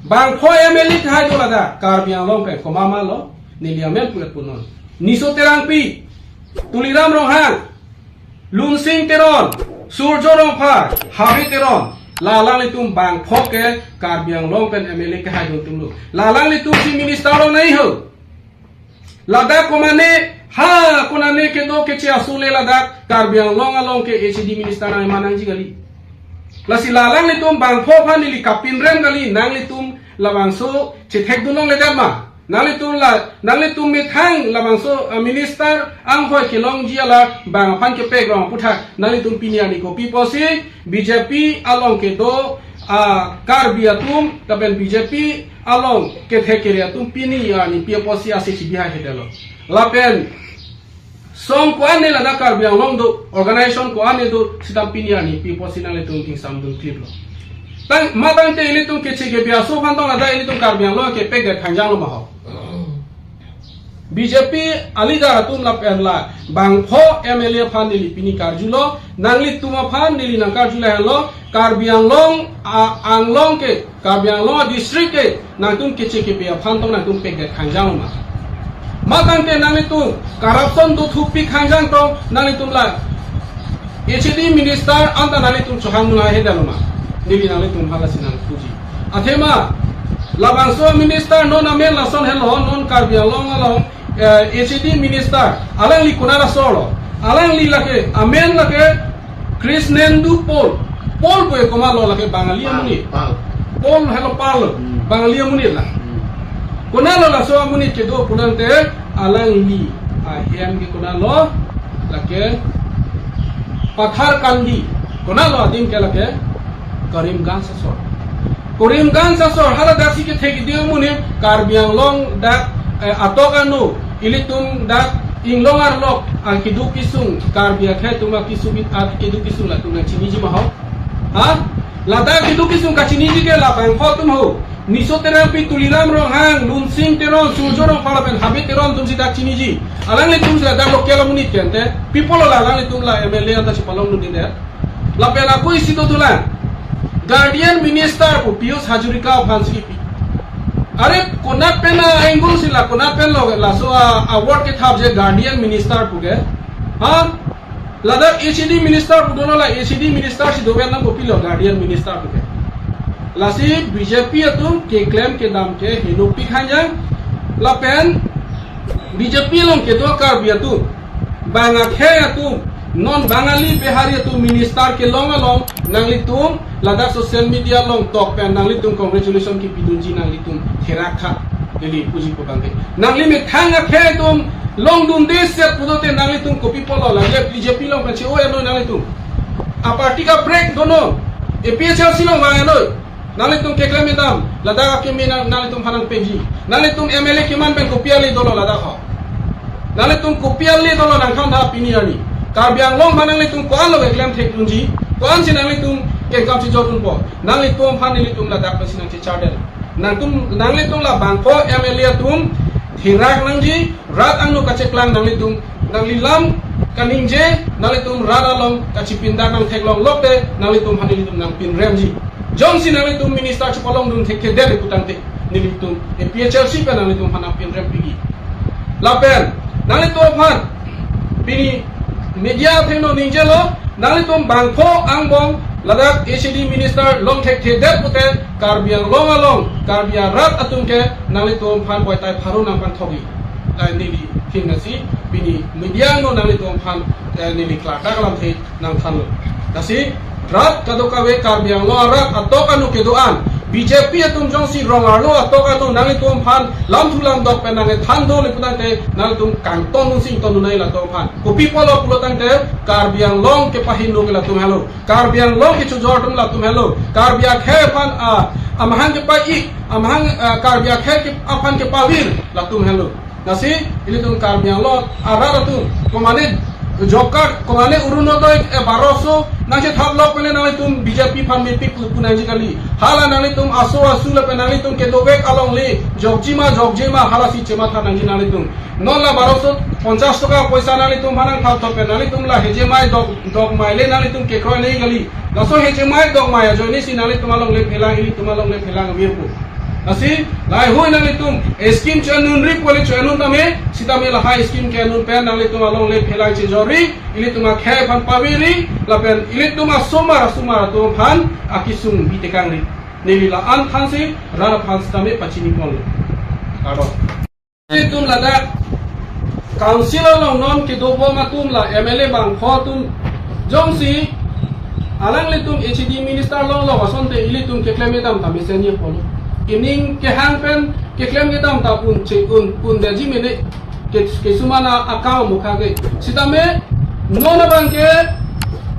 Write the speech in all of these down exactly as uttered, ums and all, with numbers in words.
Bangpho M L A kehai do ladak Karbi Anglong pen, komat ma lo, neli amen pu-et punon. Niso Terangpi, Tuliram Ronghang, Lunsing Teron, Surjo Rongphar, Habe Teron, la alanglitum bangpho ke Karbi Anglong pen M L A kehai dun atum lo. La alanglitum si minister longnangji ho. Ladak komane, ha, konane kedo keche aso le ladak Karbi Anglong along ke H A D minister nangman nangji kali. Lasi la alanglitum bangpho aphan neli kapinrem kali, nanglitum labangso chethek dun longledet ma. Nanglitum la, nanglitum methang labangso, ah, minister anghoi kelongji ala bang aphan kepek rong aputhak nanglitum pini arni kopi pusi B J P along kedo, ah, Karbi atum, lapen B J P along kethek kere atum pini arni pi apotsi ase chibihai hetelo. Lapen song ko-an ne ladak Karbi Anglong do, organization ko-an ne do, seta pini arni pi apotsi nanglitum ingsam dun klip lo. Tang, matangte ilitum keche kebi aso aphan tong ladak ilitum Karbi Anglong kepek det khangjang lo ma ho. B J P a-leader atum lapen la bangpho M L A aphan neli pini karjulo, nanglitum aphan neli nangkarju lahenlo, Karbi Anglong a-, Anglong ke, Karbi Anglong district ke nangtum keche kebi aphan tong nangtum pek det khangjang ma. Matangte nanglitum corruption dothupi khangjang tong nanglitum la H A D minister anta nanglitum chohang muna he dalo ma. Neli nanglitum aphan lasi nangpuji. Athema labangso minister non amen lason helo, non Karbi Anglong along, eh, H A D minister, alangli konat asor lo. Alangli lake, amen lake Krishnendu Paul. Paul pu e komat lo lake Bangali Pal, amonit. Pal. Paul helo Pal. Hmm. Bangali amonit la. Hmm. Konat lo laso amonit kedo pu tangte alangli ahem ke konat lo lake Patharkandi. Konat lo adim ke lake Karimganj asor. Karimganj asor hala daksi kethek ideo amonit Karbi Anglong dak, eh, atok anu ilitum dak inglong arlok akeduk kesung Karbi akhei atum akesung, akeduk kesung latum nangchiniji ma ho. Ha? Ladak akeduk kesung kachiniji ke labangpho atum ho. Niso Terangpi, Tuliram Ronghang, Lunsing Teron, Surjo Rongphar lapen Habe Teron atum si dak chiniji. Alanglitum si ladak local amonit ke ante. Pi apot lo la alanglitum la M L A anta chepalong dunde. Lapen ako isi do dolang. Guardian Minister pu Pijush Hazarika aphan si kipi. Are konat pen a-angle si la konat pen lo laso a-award kethap je Guardian Minister pu ke. Ha? Ladak H A D Minister pu dono la H A D Minister si doven nang kopilo Guardian Minister pu ke. Lasi B J P atum keklem kedam ke heno pikhan jang. Lapen B J P along kedo Karbi atum, bang akhei atum, non Bangali Bihari atum minister kelong along, nanglitum ladak social media along tok pen nanglitum congratulation kipidunji nanglitum therak tha. Neli puji pu bangke. Nangli methang akhei atum longdunde set pulote nanglitum kopi apot lo la B J P along pen che-o-et noi nanglitum. A-party ka break dono. A P H L C along vang noi. Nanglitum keklem kedam, ladak akimi nang, nanglitum aphan nangpeji. Nanglitum M L A keman pen kopi ale dolo ladak ho. Nanglitum kopi ale dolo nangkhan tha pini arni. Karbi Anglong aphan nanglitum ko-an lo keklem thekdunji, ko-an si nanglitum kengkam si jordunpo. Nanglitum aphan nelitum ladak pensi nangchechardet. Nangtum, nanglitum labangpho M L A atum therak nangji, rat angno kacheklang nanglitum, nangli lam kaningje, nanglitum rat along kachipindak nangtheklong lokte, nanglitum aphan nelitum nangpinremji. Jongsi nanglitum minister chepalongdun thekthedet pu tangte, nelitum A P H L C pen nanglitum aphan nangpinrem piji. Lapen, nanglitum aphan, pini media athengno ningjelo, nanglitum bangpho angbong ladak H A D minister long thekthedet pute Karbi Anglong along, Karbi arat atum ke nanglitum aphan boitai pharo nangpangthokji. Ai neli thingnasi pini media angno nanglitum aphan, eh, neli klardak alamthe nangthanlo. Lasi rat kadokave Karbi Anglong arat atok anu kedo-an B J P atum jongsi rong arlo atok anu nanglitum aphan lamthu lamdok pen nangthan dole pu tangte nanglitum kangtondun si ingtondun nangji latum aphan. Kopi apot lo pulo tangte Karbi Anglong kepahingno ke latum helo. Karbi Anglong kechojor atum latum helo. Karbi akhei aphan, ah, amahang kepa-i, amahang, ah, Karbi akhei ke, aphan kepavir latum helo. Lasi ilitum Karbi Anglong arat atum, komane job card, komane Orunodoi, eh, baroso nangchethap lok pele nanglitum B J P aphan mepik pu nangji kali. Hala nanglitum aso asu lapen nanglitum kedovek alongle jokji ma jokje ma, halasi chematha nangji nanglitum. Non la baroso ponchas toka poisa nanglitum aphan nangthap thap pen nanglitum la hejemai dok, dokmai le nanglitum kekroi nangji kali. Laso hejemai dokmai ajoine si nanglitum alongle phelang, ilitum alongle phelang avirpo. Lasi lahai hui nanglitum scheme cho-anun ri pule cho-anun tame, sitame lahai scheme ke-anun pen nanglitum alongle phelang chejor ri, ilitum akhei aphan paveri, lapen ilitum asomar asomar atum aphan akesung bitekang ri. Neli la-an aphansi, rat aphan sitame pachini ponlo. Kardom. Ilitum ladak council along non kedobom atum la M L A bangpho atum jongsi alanglitum H A D minister longlo asonte ilitum keklem kedam ta mesen ye polo. Ining kehang pen keklem kedam ta un che un un daji mene ke kesumana akam mukha ke. Sitame non abang ke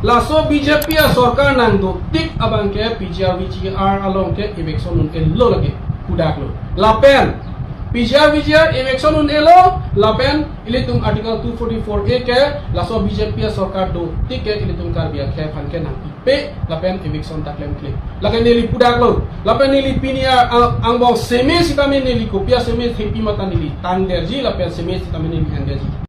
laso B J P asorkar nangdotik abang ke P G R V G R along ke eviction un-elo lake, pudaklo. Lapen P G R V G R eviction un-elo lapen ilitum Article two forty-four A ke laso B J P asorkar dotik ke ilitum Karbi akhei aphan ke nangpipe lapen eviction ta klemkle. Lake neli pudaklo. Lapen neli pini a, a, angbong seme sitame neli kopi aseme thepi mata neli tangderji lapen seme sitame neli enderji.